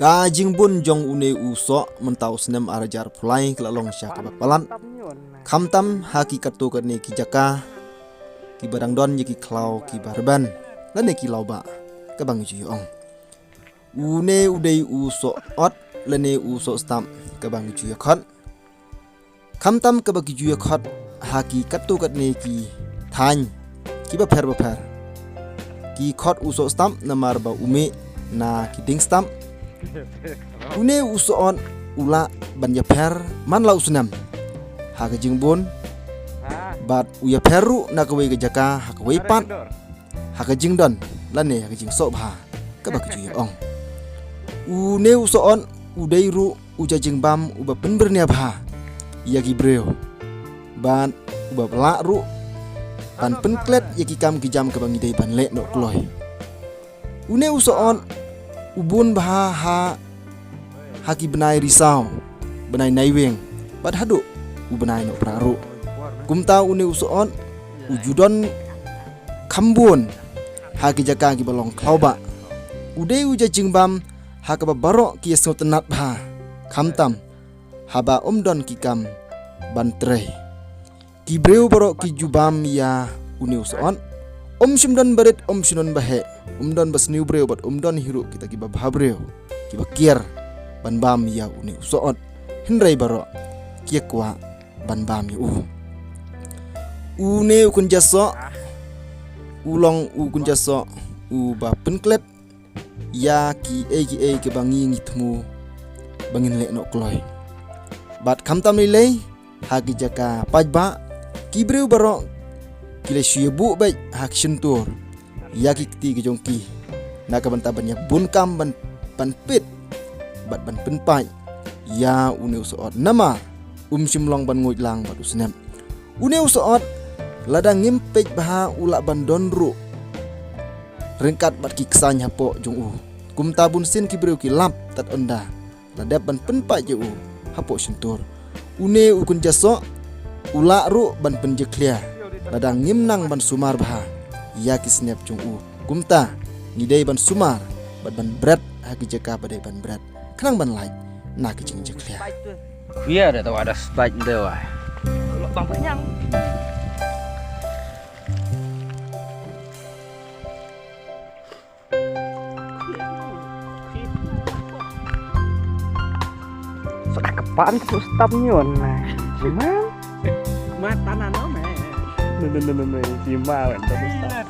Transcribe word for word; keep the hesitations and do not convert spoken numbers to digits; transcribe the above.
Ka jingbun jong une u soh mynta u snem ar hajar phew lai ka la long sha kaba palat. Khamtam ha ki katto katne ki jaka kiba dang don ïa ki khlaw kiba rben lane ki lawbah kaba ngi ju ïa ong. Une u dei u soh ot lane u soh stap kaba ngi ju ïa khot. Khamtam kaba ki ju ïa khot ha ki katto katne ki thaiñ kiba pher ba pher. Ki khot u soh stap namar ba u mih na ki dieng stap. Une u soh ot u lah ban ïapher man la u snem ha ka jingbun bad u ïapher ruh na kawei ka jaka ha kawei pat ha ka jingdon lane ha ka jingsoh bha kaba ki ju ïa ong. Une u soh ot u dei ruh u ja jingbam uba pynbyrngia bha ïa ki briew bad uba lah ruh ban pynklet ïa ki kam ki jam kaba ngi dei ban leh noh kloi. Une u soh ot u bun bha ha ha ki bnai Risaw, bnai Naiwieng bad haduh u bnai Nohprah ruh. Kumta une u soh ot u ju don kham bun ha ki jaka kiba long khlawbah. U dei u ja jingbam ha kaba baroh ki ïa sngewtynnat bha, khamtam haba um don ki kam ban trei. Ki briew baroh ki ju bam ïa une u soh ot. Um shym don barit, um shym don baheh, um don basniew briew bad um don hi ruh kita kiba bha briew kiba kiar ban bam ïa une u soh ot. Hynrei baroh ki ïa kwah ban bam ïa u. Une u kynja soh u long u kynja soh uba pynklet ïa kiei kiei kiba ngi ngi thmu ba ngin leh noh kloi. Bad khamtam lei lei ha ki jaka paidbah, ki briew baroh ki la shu ïa buh beit ha ki shyntur ïa ki kti ki jong ki na ka bynta ban ïa bun kam ban, ban peit bad ban pynpait ïa une u soh ot namar um shym long ban nguid lang bad u snem. Une u soh ot lada ngim peit bha u lah ban don ruh ryngkat bad ki ksaiñ hapoh jong u. Kumta bun sien ki briew ki lap tad ynda la dep ban pynpait ïa u hapoh shyntur. Une u kynja soh u lah ruh ban pynjakhlia lada ngim nang ban sumar bha ïa ki snep jong u. Kumta ngi dei ban sumar bad ban bret ha ki jaka ba dei ban bret khnang ban lait na ki jingjakhlia. Khuya dah tahu ada slide dia wah. Bang kenyang. Sudah kepaan tu stop nyon lah. Jimal. Mata nano meh. Nano nano nano jimal tu stop.